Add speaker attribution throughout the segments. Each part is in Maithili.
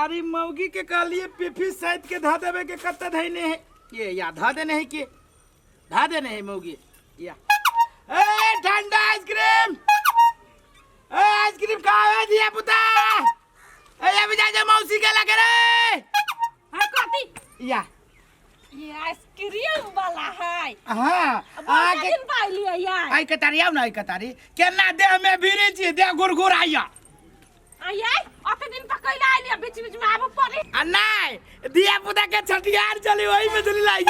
Speaker 1: सारी मौगी के कहलिए पीफी सैत के धा देवे के कत्ते धैने है ये या धा देने है के धा देने है मौगी या। ए ठंडा आइसक्रीम, ए आइसक्रीम खावे दिया पुता। ए अभी जा जा मौसी के लगे रे।
Speaker 2: हाँ कथी?
Speaker 1: या।
Speaker 2: ये आइसक्रीम वाला है।
Speaker 1: हाँ।
Speaker 2: अब
Speaker 1: आके
Speaker 2: दिन पाइलिए यार।
Speaker 1: आई कतारी आओ ना, आई कतारी केना देह में भिरे छी, देह गुरगुर आइया।
Speaker 2: आइए अते दिन तक कैला आइलिए, बीच बीच में आबो पड़े।
Speaker 1: आ नहीं दिया पुता के छठियार चली वही में चली लाई।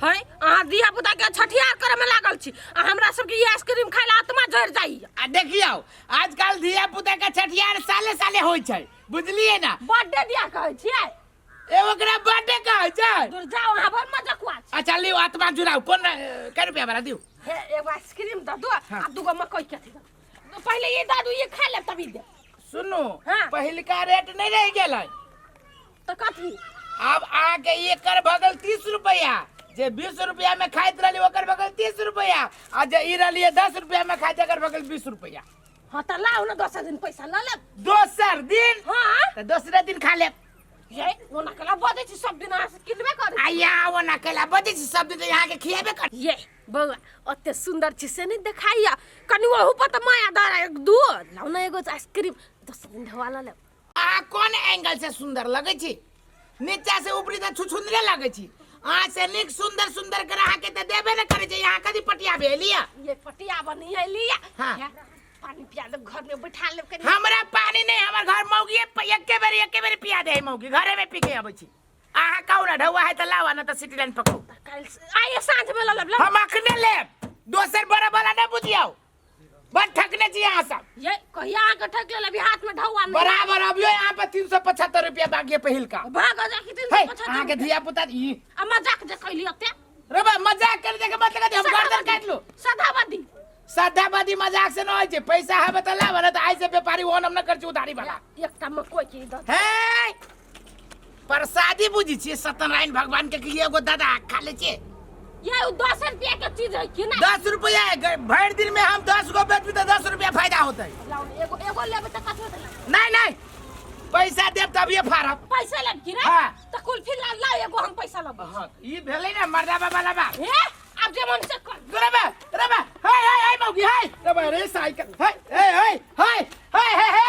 Speaker 2: है अहाँ दिया पुता के छठियार करे में लागल छी आ हमरा सबके ई आइसक्रीम खाइ ला आत्मा जरि जाइए।
Speaker 1: आ देखियौ आजकल धिया पुता के छठियार साले साले होइ छै, बुझलिए ना?
Speaker 2: बर्थडे दिया कहै छियै।
Speaker 1: ए ओकरा बर्थडे कहै छै।
Speaker 2: दूर जाओ, अहाँ बड़ मजकुआ छी।
Speaker 1: अच्छा लिउ आत्मा जुड़ाउ, कोन कै रुपया वाला दिउ?
Speaker 2: हे एगो आइसक्रीम दऽ दो आ दूगो मकई के अथी दऽ दो। पहिले ई दऽ दू, ई खा लेब तभी देब।
Speaker 1: सुनू।
Speaker 2: हाँ।
Speaker 1: पहिलका रेट नहीं रह गेलै।
Speaker 2: तऽ कथी?
Speaker 1: आब अहाँके एकर भऽ गेल 30 रुपया, जे 20 रुपया में खाइत रहली ओकर भऽ गेल 30 रुपया, आ जे ई रहलियै 10 रुपया में खाइत एकर भऽ गेल 20 रुपया।
Speaker 2: हाँ तऽ लाउ ने दोसर दिन पैसा लऽ लेब।
Speaker 1: दोसर दिन?
Speaker 2: हाँ।
Speaker 1: तऽ दोसरे दिन खा लेब।
Speaker 2: ये ओना केला बजै छी सब दिन अहाँ से किनबे करै छी।
Speaker 1: आया ओना केला बजै छी सब दिन तऽ अहाँके खिएबे कर।
Speaker 2: ये बौआ ओते सुंदर छी से नहीं देखाइया, कनि ओहू पर तऽ माया दर एक दू लाउ ने एगो आइसक्रीम दोसर दिन ढवा लऽ लेब।
Speaker 1: अहाँ कोन एंगल से सुंदर लगै छी? नीचा से ऊपरी तऽ छुछुंदरे लगै छी। अहाँ से नीक सुंदर सुंदर कर अहाँके तऽ देबे ने करै छै। अहाँ कदी पटिया भेलिया?
Speaker 2: ये पटिया बनी लिया।
Speaker 1: हाँ।
Speaker 2: पानी पिया देब, घर में बैठा लेब कनी।
Speaker 1: हमरा पानी नहीं, हमर घर मौगी एके बेर पिया दे है मौगी, घरे में पी के अबै छी। अहाँ कहू ना ढौआ है तऽ लावा, ना तऽ सिटी लाइन पकाउ।
Speaker 2: काल्हि आइए साँझ में लऽ लेब, लऽ।
Speaker 1: हम अखने लेब, दोसर बड़ा वाला ना बुझियौ, बड़ ठकने छी अहाँ सब।
Speaker 2: ये कहिया अहाँके ठक लेल अभी हाथ में ढौआ नहीं।
Speaker 1: बराबर अभियो यहाँ पर 375 रुपया बाकी है पहिलका।
Speaker 2: भाग जा कि तीन
Speaker 1: हे,
Speaker 2: सौ पचहत्तर
Speaker 1: अहाँके धिया पुता ई।
Speaker 2: आ मजाक जे कैली ओते।
Speaker 1: रे बा मजाक कर दे के मतलब हम गर्दन काट लू।
Speaker 2: सदाबदी।
Speaker 1: सदाबदी मजाक से न होय छै, पैसा हबे त लाब, न त आइ से व्यापारी ओहन हम न कर छी उधारी वाला।
Speaker 2: एकटा मकई के द।
Speaker 1: हे प्रसादी बुझी छी सत्यनारायण भगवान के कि एगो दादा खा ले छी।
Speaker 2: ये उ 10 रुपया के चीज है कि ना?
Speaker 1: 10 रुपया है, भरि दिन में हम 10 गो बेचबी त 10 रुपया फायदा होतै।
Speaker 2: लाउ ने, एगो लेबै त कथी होतै?
Speaker 1: नहीं नहीं पैसा देब तभिए फाड़ब।
Speaker 2: पैसा लेब कि रे?
Speaker 1: हाँ।
Speaker 2: त कुल्फी ला लाउ एगो, हम पैसा लेब।
Speaker 1: हाँ, ई भेलै ने मर्दा बाबा वाला बात।
Speaker 2: हे आब जे मन से कर।
Speaker 1: रे बा, रे बा, हे, हे, हे, मौगी, हे, रे बा, रे साइकिल, हे, हे, हे, हे, हे, हे, हे,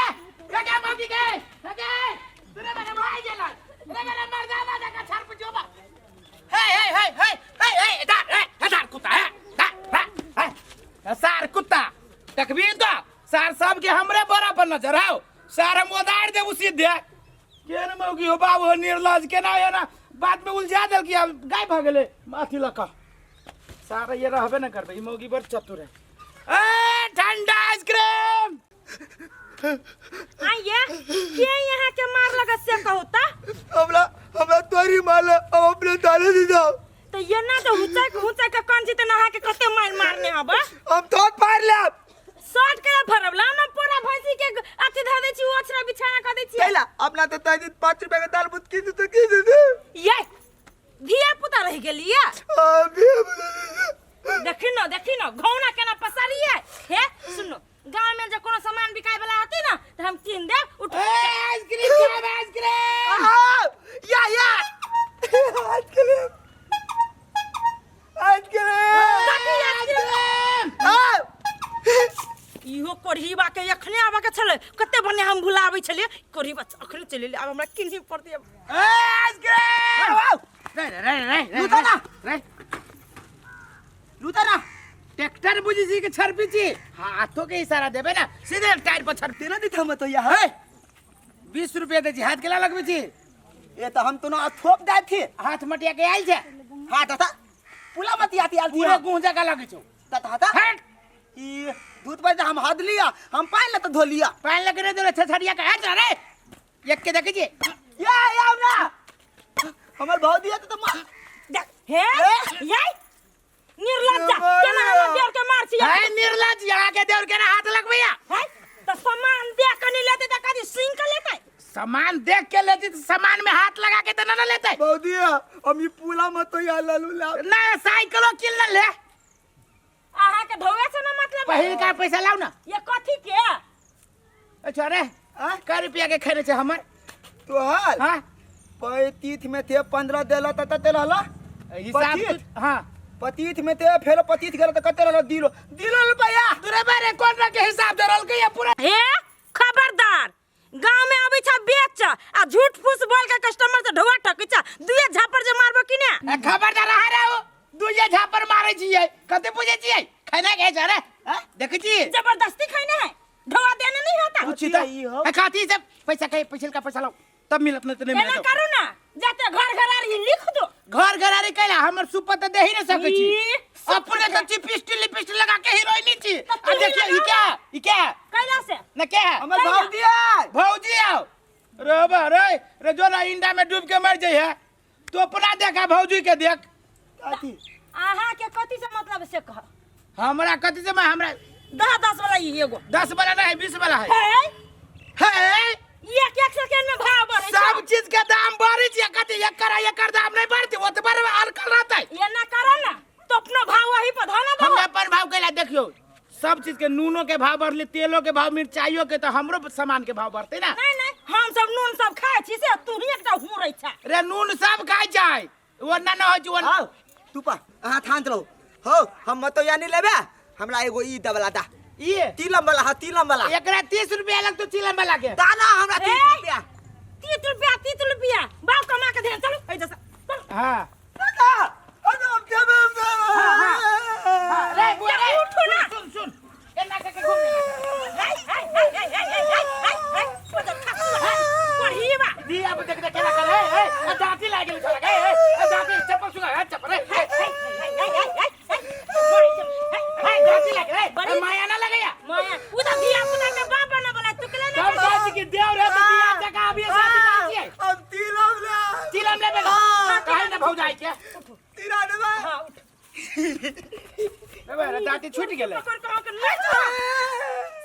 Speaker 1: रे के मौगी के, रे के, रे बा, रे भाई गेलै, रे बा, रे मर्दा बाबा का छाड़ पुजो बा। हे, हे, हे, हे, हे, हे, दार, हे, हे, दार कुत्ता, हे, दार, हे, हे, सार कुत्ता, तकबीर दो, सार सब के हमरे बराबर नजर आओ, सार हम उधार देबू सीधे। केहन मौगी हो बाबू, हो निर्लज, केना हो ना बात में उलझा देल कि आब गायब भऽ गेलै अथी लऽ कऽ। सारा ये रहबे न करबै, ई मौगी बड़ चतुर है। ए ठंडा आइसक्रीम।
Speaker 3: आइए के यहाँ के मार लगा से कहू ता?
Speaker 4: हमरा हमरा तोरी मारल, हम अपने ताले दी जाओ।
Speaker 3: तो ये ना तो हुचक हुचक के कौन जीते नहा के कते मार मारने हबा?
Speaker 4: हम थोत फाड़ लेब।
Speaker 3: शर्ट के फरब ला ना, पूरा भैंसी के अथी धऽ दै छी, ओछरा बिछाना कऽ दै छी।
Speaker 4: कैला अपना तो तय दिन 5 रुपया के दाल बुत की दे की दे दे।
Speaker 3: ये धिया पुता रह गेलिए।
Speaker 4: आ, धिया पुता।
Speaker 3: देखी न, देखी न घौना केना पसारिए। हे सुनो, गांव में जे कोनो सामान बिकाय वाला होती ना त हम कीन देब। उठ।
Speaker 1: ए आइसक्रीम खाब, आइसक्रीम।
Speaker 4: आ, या या आइसक्रीम, आइसक्रीम,
Speaker 1: आइसक्रीम।
Speaker 4: आ,
Speaker 3: इहो कोढ़ीबा के एखने आबऽ के छलै, कते बढ़िया हम भुलाबै छलियै। कोढ़ीबा अखने चलि एलै, आब हमरा किनही पड़तै।
Speaker 1: ए आइसक्रीम। रे रे रे रे रे,
Speaker 4: लूटा ना।
Speaker 1: रे
Speaker 4: लूटा ना।
Speaker 1: ट्रैक्टर बुझी छी कि छरपी छी? हाथों के इशारा देबे ना, सीधे टायर पर छरपी।
Speaker 4: तेना दी थम तो यहाँ।
Speaker 1: हे, 20 रुपया दे छी, हाथ केला लगबै छी?
Speaker 4: ए तो हम तो ना थोप दाय थी।
Speaker 1: हाथ मटिया के आयल छै।
Speaker 4: हाँ दादा, पुला मत आती आयल थी।
Speaker 1: पूरे गुंजा जगह लगै छौ।
Speaker 4: तथा था।
Speaker 1: हट।
Speaker 4: ई दूध पर हम हद लिया, हम पानी ले तो धो लिया।
Speaker 1: पानी लगे रे दोले छछड़िया के हट रे। एक के देखै छी।
Speaker 4: या या ना। हमर भाव दिया तो
Speaker 3: देख, हे, ये निर्लज्जा, केना हमरा देवर के मार छी?
Speaker 1: हे निर्लज्ज, यहाँ के देवर के ना हाथ लगबैया।
Speaker 3: हे, त सामान देख के नहीं लेते त कदी सुन के लेते?
Speaker 1: सामान देख के लेती त सामान में हाथ लगा के त ना लेते।
Speaker 4: भौजी, हम ई पुला मत तो या ललू ला।
Speaker 1: ना साइकिलो किन ले ले।
Speaker 3: अहाँ के ढौआ से ना मतलब।
Speaker 1: पहिल का पैसा लाओ ना।
Speaker 3: ये कथी के?
Speaker 1: अच्छा रे,
Speaker 4: आ?
Speaker 1: कै रुपया के खेने छै हमर?
Speaker 4: तोहर
Speaker 1: हाँ
Speaker 4: 35 में थे 15 देला त कते रहला?
Speaker 1: हिसाब
Speaker 4: 25?
Speaker 1: हाँ।
Speaker 4: 25 में थे फेरो 25 गेल त कते रहला? दिलो दिलो रुपया।
Speaker 1: तुरे बारे कोन रंग के हिसाब दे रहल के ये पूरा।
Speaker 3: हे खबरदार, गांव में आबै छ बेच आ झूठ फूस बोल के कस्टमर से ढोआ ठकै छ, दुए झापर जे मारबो कि ने?
Speaker 1: ए, खबरदार रहा रहो, दुए झापर मारे छियै, कते पूछे छियै? खैना के छै रे? हां देखै छी?
Speaker 3: जबरदस्ती खैने है, ढोआ देने नहीं होता।
Speaker 1: पूछी त
Speaker 4: ई हो।
Speaker 1: ए, कथी से पैसा के पैसा का पैसा लाओ तब मिलत, नहीं त नहीं
Speaker 3: एना
Speaker 1: मिलत।
Speaker 3: करू ना, जाते घर घर आर लिख दो।
Speaker 1: घर घर आरी कैला हमर सुपत त देही न सकै छी।
Speaker 3: ई,
Speaker 1: अपने त छी पिस्टल लिपिस्टल लगा के हीरोइनी छी।
Speaker 3: त तू
Speaker 1: आ देखियो,
Speaker 3: ही
Speaker 1: ई क्या ई क्या
Speaker 3: कैला से
Speaker 1: न क्या है?
Speaker 4: हमर भौजी है।
Speaker 1: भौजी आओ रे बा रे रे, जो ना इंडा में डूब के मर जाइ है तो अपना देखा भौजी के देख।
Speaker 4: अथी
Speaker 3: अहाँ के कथी से मतलब से कह?
Speaker 1: हमरा कथी से? हमरा
Speaker 3: 10 10 वाला ई एगो।
Speaker 1: 10 वाला नहीं, 20 वाला है।
Speaker 3: है
Speaker 1: है
Speaker 3: एक एक सेकंड में भाव बढ़े छै।
Speaker 1: सब चीज के दाम बढ़े छै, कथी एकर एकर दाम नहीं बढ़ते, ओतबे अड़कल रहतै।
Speaker 3: ये ना करो ना तो अपनो भाव वही पर धो ना दो।
Speaker 1: हम अपन भाव कैला देखियो, सब चीज के नूनो के भाव बढ़ले, तेलो के भाव, मिरचाइयो के, तो हमरो सामान के भाव बढ़ते ना।
Speaker 3: नहीं नहीं, हम सब नून सब खाय छी से तू ही एकटा हुरै छ।
Speaker 1: रे नून सब खाय छै, ओ ना ना होइ छै, ओ
Speaker 4: आओ तू पा अहाँ थान रहो हो, हम मतो यानी लेबे, हमरा एगो ई दबला दा।
Speaker 1: ई
Speaker 4: तिलम वाला। हां तिलम वाला।
Speaker 1: एकरा 30 रुपया लगतो तिलम वाला के।
Speaker 4: दाना हमरा 30
Speaker 3: ए!
Speaker 4: रुपया।
Speaker 3: 30 रुपया, 30 रुपया बाप कमा के दे, चलो ए जैसा चलो।
Speaker 1: हां
Speaker 4: दादा, अरे हम देबे, हम देबे।
Speaker 1: हां रे बुआ रे,
Speaker 3: उठो ना।
Speaker 1: सुन सुन, एना के के घूम लेना।
Speaker 3: हाय हाय हाय हाय हाय हाय हाय हाय, ओ तो खा पढ़ी बा
Speaker 1: दी अब देख देख केना करे। ए ए दांती लाग गेल छोरा के। ए ए दांती चप्पल सुगा, ए चप्पल रे। ए
Speaker 3: हाय हाय हाय हाय हाय हाय,
Speaker 1: ए दांती लाग रे।
Speaker 3: बड़ी-
Speaker 1: माया ना लगैया।
Speaker 3: माया उ तो धिया पुता के बाप बना वाला तुकले ना।
Speaker 1: तब सोच कि देव रे तो दिया जका अभी शादी करै छियै।
Speaker 4: हम तिलम ले।
Speaker 1: तिलम लेबे ना।
Speaker 4: हाँ।
Speaker 1: काहे ना भौजाई के
Speaker 4: तिरा देबे।
Speaker 3: हां उठ।
Speaker 1: रे रे दांती छूट गेलै।
Speaker 3: पकड़ के के नहीं छोड़ा,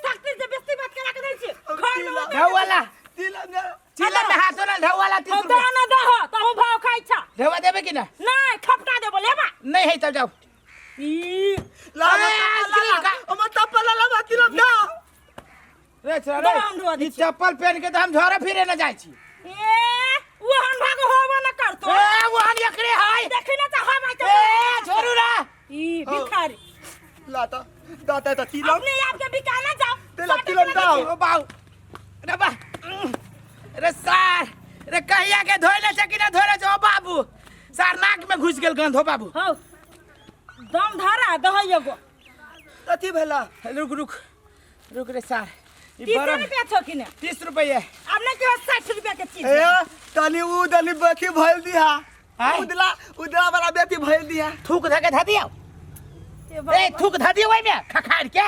Speaker 3: सख्ती से बेस्ती बात करा के दै छी घर में।
Speaker 1: ढौवाला
Speaker 4: तिलम ले।
Speaker 1: तिलम में हाथो ना ढौवाला 30
Speaker 3: हम
Speaker 1: रुपया।
Speaker 3: दाना दह तहु भाव खाइ छ।
Speaker 1: ढौवा देबे कि ना?
Speaker 3: नहीं, खपटा देबो लेबा।
Speaker 1: नहीं है तब जाओ।
Speaker 3: ई
Speaker 4: ला
Speaker 1: अरे, आइसक्रीम खा।
Speaker 4: हम चप्पल ला तिलम दा।
Speaker 1: रे छोरा
Speaker 3: बड़ा हम ढोआ
Speaker 1: रे,
Speaker 3: दै
Speaker 1: ई चप्पल पहन के तो हम झोरा फिरे न जाइ छी।
Speaker 3: ए ओहन भाग होबो न करतो।
Speaker 1: ए वहां एकरे है।
Speaker 3: देखि न त हम आइ।
Speaker 1: ए छोड़ू ना।
Speaker 3: ई भिखारी
Speaker 4: ला त दाता त तिलम
Speaker 3: अपने आप के बिकाना जाओ।
Speaker 4: तेला तिलम दाओ।
Speaker 1: ओ बाऊ रे बा रे सार रे, कहिया के धोइले छै कि ना धोइले छै? ओ बाबू सार नाक में घुस गेल गंध हो बाबू।
Speaker 3: हौ दम धरा दह एगो।
Speaker 4: कथी भेला?
Speaker 1: रुक रुक रुक रे सार, ई
Speaker 3: 30
Speaker 1: बरफ
Speaker 3: रुपया छौ कि ने?
Speaker 1: 30 रुपये।
Speaker 3: अब नहीं केवल 60 रुपया के चीज।
Speaker 4: ए तनी उ दनी बेथी भइल दिहा।
Speaker 1: आय?
Speaker 4: उदला उदला वाला बेथी भइल दिहा।
Speaker 1: थूक धके ध दियौ। ए थूक ध दियौ ओइमे खखाड़ के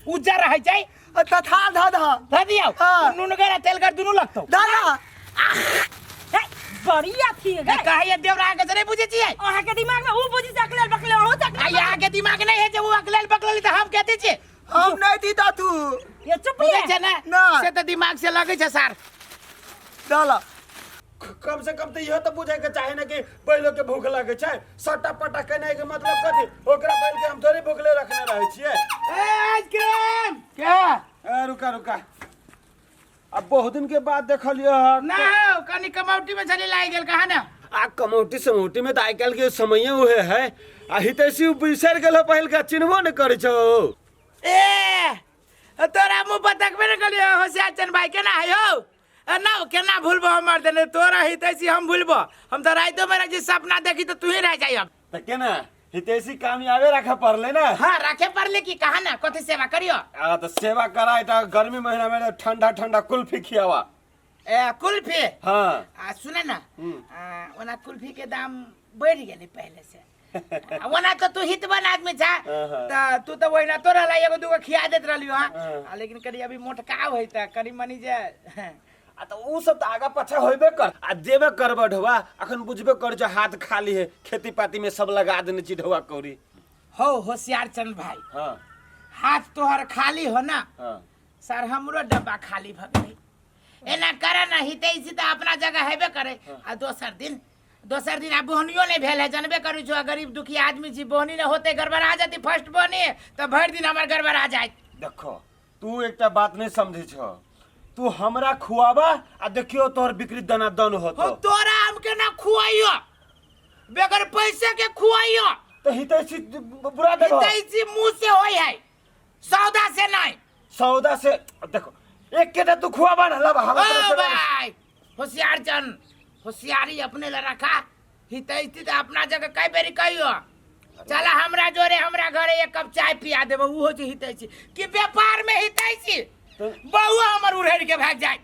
Speaker 1: उज्जर रहै छै।
Speaker 4: तथा ध ध
Speaker 1: ध दियौ।
Speaker 4: हाँ।
Speaker 1: नुनगर आ तेलगर दुनू लगतौ।
Speaker 4: दादा
Speaker 3: हे, बड़ी अथी है
Speaker 1: ए,
Speaker 3: गए।
Speaker 1: कहैया देवरा के से नहीं बुझै छियै।
Speaker 3: अहाँ के दिमाग में ऊ बुझी सकले बकले हो
Speaker 1: आ
Speaker 3: सकले।
Speaker 1: यहाँ के दिमाग नहीं है जे उ अकलेल बकलेल त हम कहते छियै।
Speaker 4: हम नहीं थी ता तू
Speaker 3: ये चुप
Speaker 1: बुझै
Speaker 3: ले
Speaker 1: छै ने?
Speaker 4: ना।
Speaker 1: से त दिमाग से लगै छै सार।
Speaker 4: डाला
Speaker 5: कम से कम तऽ इहो तऽ बुझे के चाही ने कि बैलो के भूख लगे छै। सट्टा पट्टा केनाइ के मतलब कथी? ओकरा बैल के हम थोड़े भूखले रखने रहै छियै।
Speaker 1: ए आइसक्रीम के
Speaker 5: ए रुका रुका, अब बहुत दिन के बाद देखलियै हन।
Speaker 1: ना हो, कनी कमौटी में छली लागि गेल कहा ना।
Speaker 5: आ कमौटी समौटी में तऽ आइ काल्हि के समये उहे है। आ हितैषी बिसरि गेल हो, पहिलका चिन्हबो ने करै छौ।
Speaker 1: ए तोरा मुँह पर देखबे ने कलियो होशियार चंद भाई केना है हो? ए, ना केना भूलबो हमर देने तोरा हितैषी हम भूलबो? हम तो राइतो में जे सपना देखी तो तू ही रह जाई अब।
Speaker 5: तऽ केना हितैषी कामयाबे राखे पड़ले ना?
Speaker 1: हाँ राखे पड़ले की कहा ना, कथी सेवा करियो?
Speaker 5: आ तऽ सेवा करा तऽ गर्मी महीना में ठंडा ठंडा कुल्फी खियावा।
Speaker 1: ए कुल्फी?
Speaker 5: हाँ।
Speaker 1: आ सुने ना, ओना कुल्फी के दाम बढ़ गेलै पहले से। आ, ओना तो तू हितवन आदमी छा।
Speaker 5: हाँ।
Speaker 1: त तू तो ओहिना तोरा ला एगो दूगो खिया देत रहलियो। हाँ।
Speaker 5: हाँ।
Speaker 1: आ, लेकिन कनी अभी मोटकाव है त कनी मनी जे
Speaker 5: आ तऽ उ सब तऽ आगा पाछा होबे कर आ जेबे करबे ढौआ। अखन बुझबे कर जो हाथ खाली है, खेती पाती में सब लगा देने छी ढौआ कौड़ी।
Speaker 1: हो होशियार चंद भाई।
Speaker 5: हाँ।
Speaker 1: हाथ तोहर खाली हो ना?
Speaker 5: हाँ।
Speaker 1: सर हमरो डब्बा खाली भ गेलै। एना करे ना हितैषी तऽ अपना जगह हेबे करे। आ दोसर दिन आ बोहनियो नहीं भेल है, जानबे करू छो गरीब दुखी आदमी छी, बोहनी नहीं होते गड़बड़ा जती। फर्स्ट बोहनी तो भरि दिन हमर गड़बड़ा जाए।
Speaker 5: देखो तू एकटा बात नहीं समझे छो, तू हमरा खुआबा आ देखियो तोहर बिक्री दना दन होतो।
Speaker 1: हो तोरा हमके ना खुआइयो, बगैर पैसे के खुआइयो।
Speaker 5: तो हितैषी बुरा देबो।
Speaker 1: हितैषी मुंह से होई है, सौदा से नहीं।
Speaker 5: सौदा से देखो एक के तू खुआबा ना लब हमरा
Speaker 1: ओ
Speaker 5: तरफ से।
Speaker 1: भाई होशियार जन, होशियारी अपने ला रखा, हितैषी तो अपना जगह कई बेरी कहियो चला हमरा जोरे हमरा घरे एक कप चाय पिया देबो, उ हो छै हितैषी कि व्यापार में हितैषी। बहुआ हमर उड़ेर के भाग जाए।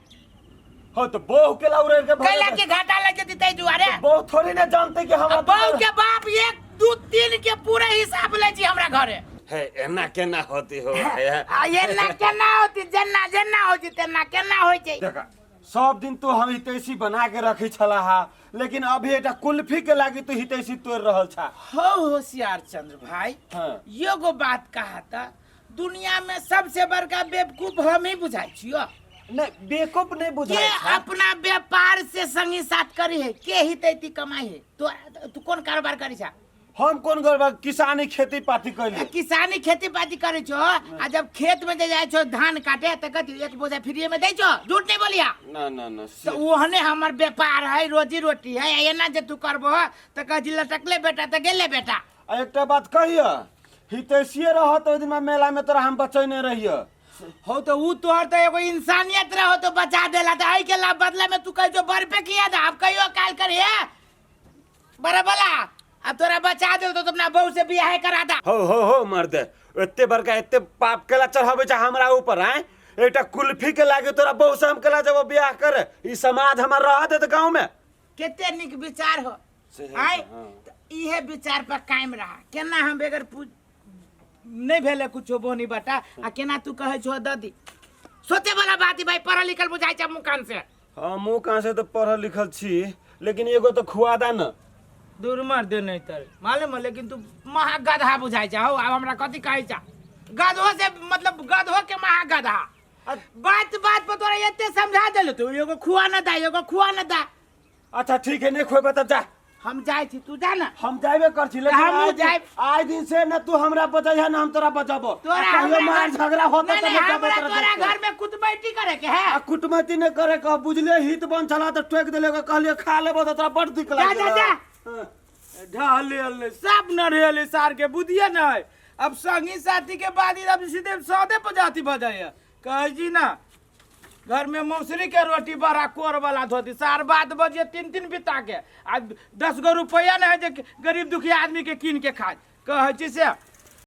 Speaker 5: हो तो बहु के ला उड़ेर के भाग
Speaker 1: कैला
Speaker 5: जाए।
Speaker 1: के घाटा लग जती तै दुआरे।
Speaker 5: बहु थोड़ी ना जानते कि हमरा
Speaker 1: बहु के बाप 1 2 3 के पूरे हिसाब ले छी हमरा घरे।
Speaker 5: हे एना केना होती हो है?
Speaker 1: आ एना केना होती, जेना जेना होती तेना केना होई छै।
Speaker 5: देखा सब दिन तो हम हितैषी बना के रखी छला हा, लेकिन अभी एकटा कुल्फी के लागी तू हितैषी तोड़ रहल छा।
Speaker 1: हो होशियार चंद्र भाई,
Speaker 5: हाँ।
Speaker 1: एगो बात कहा था, दुनिया में सबसे बड़का बेवकूफ हम ही बुझाई छियो।
Speaker 5: नहीं बेवकूफ नहीं बुझाई
Speaker 1: के
Speaker 5: छा।
Speaker 1: अपना व्यापार से संगी साथ करी है, के हितैती कमाई है। तू कौन कारोबार करी छा?
Speaker 5: हम कौन कारोबार, किसानी खेती पाती कैली।
Speaker 1: किसानी खेती पाती करे छो, आ जब खेत में जे जाय छो धान काटे त कथी एक बोझा फ्री में दै छो? झूठ नहीं बोलिया।
Speaker 5: ना ना ना,
Speaker 1: तो ओहने हमर व्यापार है, रोजी रोटी है। आ एना जे तू करबो त कह जी लटकले बेटा त गेले बेटा।
Speaker 5: आ एकटा बात कहिया, हितैषिए रह तो ओहि दिन मेला में तोरा हम बचैने रहिय।
Speaker 1: हो तो ऊ तोहर तो एगो इंसानियत रहो तो बचा देला, त एहि के ला बदला में तू कह जो बर्फे किया दा, अब कहियो काल करिए बराबला, अब तोरा बचा दे तो अपना बहू से बियाह करा दा।
Speaker 5: हो हो हो मर्द, एते बड़का एते पाप केला चढ़ाबै छै हमरा ऊपर आय, एकटा कुल्फी के लागे तोरा बहू से हम केला जब बियाह करे, ई समाज हमर रह देत गांव में।
Speaker 1: केते निक विचार हो
Speaker 5: से है,
Speaker 1: आय,
Speaker 5: हाँ।
Speaker 1: त इहे विचार पर कायम रहा। केना हम बगैर नहीं भेले कुछो बोनी बटा, आ केना तू कहै छो ददी सोचे वाला बात भाई, पढ़ल लिखल बुझाइ छै मुँह कान से।
Speaker 5: हाँ मुँह कान से तो पढ़ल लिखल छी, लेकिन एगो तो खुआ दा न।
Speaker 1: दूर मर दे नहीं तर मालूम है, लेकिन तू महा गधा बुझाइ छै। हौ आब हमरा कथी कहै छै, गधो से मतलब गधो के महा गधा। बात बात पर तोरा एते समझा देलु, तू एगो खुआ न दा, एगो खुआ न दा।
Speaker 5: अच्छा ठीक है, नहीं खोबे त जा।
Speaker 1: हम जाइ छी, तू जा ना।
Speaker 5: हम जाबे कर छी, लेकिन
Speaker 1: हमहूँ जायब।
Speaker 5: आइ दिन से न तू हमरा बचैहे न हम तोरा बचबो।
Speaker 1: तोरा
Speaker 5: आ कहियो
Speaker 1: हमरा
Speaker 5: मार झगड़ा होता
Speaker 1: नहीं,
Speaker 5: त
Speaker 1: नहीं,
Speaker 5: बचबो
Speaker 1: हमरा
Speaker 5: तोरा
Speaker 1: तोरा
Speaker 5: देखते।
Speaker 1: घर में कुटमैती करे के है।
Speaker 5: आ कुटमैती नहीं करे के, बुझले हित बन छला त टोक देले, कहलिए खा लेबो त तोरा बड़ दिक
Speaker 1: जा,
Speaker 5: लाग
Speaker 1: जा, जा।
Speaker 5: हाँ।
Speaker 6: ढहले सब नरहेले सार के बुधिए नहीं। अब संगी साथी के बाद ही अब सीधे सौदे पर जाती बजाइए। कहे जी ना घर में मौसरी के रोटी बड़ा कोर वाला धोती सार बात बजिए 3-3 बिता के आ 10 गो रुपया नहीं है जे गरीब दुखी आदमी के कीन के खाए। कहे छी से